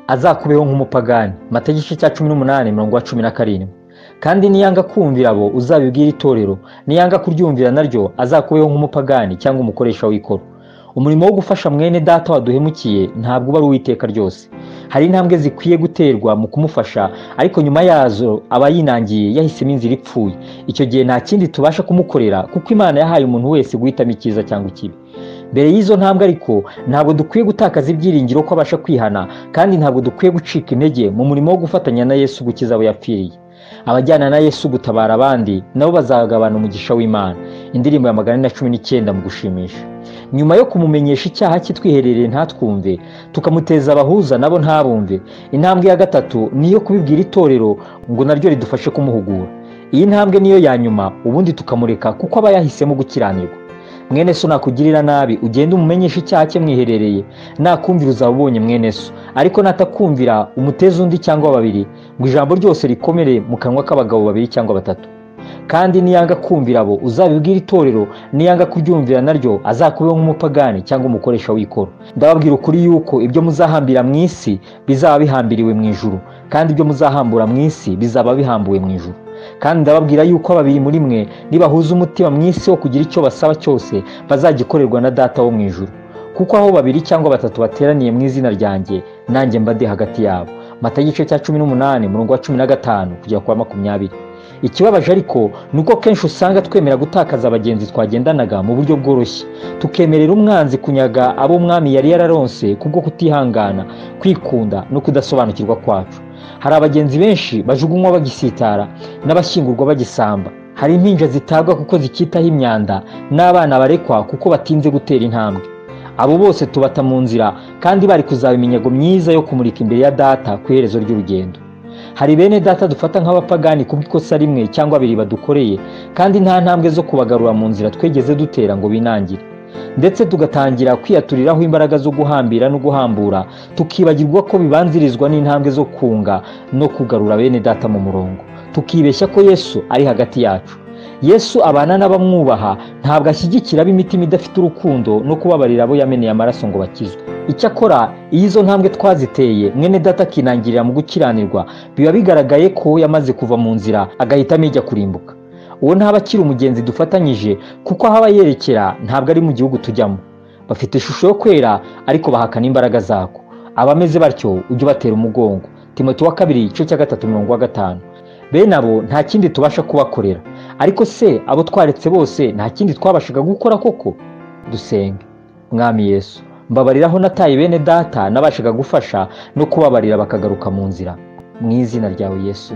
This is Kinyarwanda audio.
azakubeho nk'umupagani. Matayo igice cya 18 umurongo wa 17. Kandi niyanga kumvira abo uzabibwira itorero, niyanga kuryumvira naryo azakubeho nk'umupagani cyangwa umukoresha w'ikoro. Umurimo wo gufasha mwene data waduhemukiye ntabwo uba ari uw'iteka ryose. Hari intambwe zikwiye guterwa mu kumufasha, ariko nyuma yazo aba yinangiye, yahisemo inzira ipfuye. Icyo gihe nta kindi tubasha kumukorera, kuko Imana yahaye umuntu wese guhitamo icyiza cyangwa ikibi. Mbere y'izo ntambwe ariko ntabwo dukwiye gutakaza ibyiringiro ko abasha kwihana, kandi ntabwo dukwiye gucika intege mu murimo wo gufatanya na Yesu gukiza abo yapfiriye. Abajyana na Yesu gutabara abandi nabo bazagabana umugisha w'Imana. Indirimbo ya 419 mu gushimisha. Nyuma yo kumumenyesha icyaha cye twiherereye ntatwumve, tukamuteza abahuza nabo ntabumve, intambwe ya gatatu niyo kubibwira itorero ngo naryo ridufashe kumuhugura. Iyi ntambwe niyo ya nyuma, ubundi tukamureka kuko aba yahisemo gukiranirwa. Mwene so nakugirira nabi ugende umumenyeshe icyaha cye mwiherereye, nakumvira uzaba ubonye mwene so, ariko natakumvira umuteze undi cyangwa babiri, ngo ijambo ryose rikomere mu kanwa k'abagabo babiri cyangwa batatu. Kandi niyanga kumvira abo uzabibwira itorero, niyanga kuryumvira naryo azakubeho nk'umupagani cyangwa umukoresha w'ikoro. Ndababwira ukuri yuko ibyo muzahambira mu isi bizaba bihambiriwe mu ijuru, kandi ibyo muzahambura mu isi bizaba bihambuwe mu ijuru. Kandi ndababwira yuko babiri muri mwe nibahuza umutima mu isi wo kugira icyo basaba cyose, bazagikorerwa na Data wo mu ijuru. Kuko aho babiri cyangwa batatu bateraniye mu izina ryanjye, nanjye mba ndi hagati yabo. Matayo igice cya 18 umurongo wa 15 kugera ku wa 20. Ikibabaje ariko nuko kenshi usanga twemera gutakaza abagenzi twagendanaga mu buryo bworoshye, tukemerera umwanzi kunyaga abo umwami yari yararonse kubwo kutihangana, kwikunda no kudasobanukirwa kwacu. Hari abagenzi benshi bajugunywa bagisitara n'abashyingurwa bagisamba. Hari impinja zitabwa kuko zikitaho imyanda, n'abana barekwa kuko batinze gutera intambwe. Abo bose tubata mu nzira, kandi bari kuzaba iminyago myiza yo kumurika imbere ya Data ku iherezo ry'urugendo. Hari bene data dufata nk'abapagani kubw'ikosa rimwe cyangwa abiri badukoreye, kandi nta ntambwe zo kubagarura mu nzira twegeze dutera ngo binangire. Ndetse tugatangira kwiyaturiraho imbaraga zo guhambira no guhambura, tukibagirwa ko bibanzirizwa n'intambwe zo kunga no kugarura bene data mu murongo. Tukibeshya ko Yesu ari hagati yacu. Yesu abana n'abamwubaha, ntabwo ashyigikira ab'imitima idafite urukundo no kubabarira abo yameneye amaraso ngo bakizwe. Icyakora iyo izo ntambwe twaziteye, mwene data akinangirira mu gukiranirwa, biba bigaragaye ko yamaze kuva mu nzira agahitamo ijya kurimbuka. Uwo ntaba akiri umugenzi dufatanyije, kuko aho aba yerekera ntabwo ari mu gihugu tujyamo. Bafite ishusho yo kwera ariko bahakana imbaraga zako. Abameze batyo ujye ubatera umugongo. Timoteyo wa kabiri igice cya 3 umurongo wa 5. Bene abo nta kindi tubasha kubakorera. Ariko se abo twaretse bose nta kindi twabashaga gukora koko? Dusenge. Mwami Yesu, mbabariraho nataye bene data nabashaga gufasha no kubabarira bakagaruka mu nzira. Mu izina ryawe Yesu.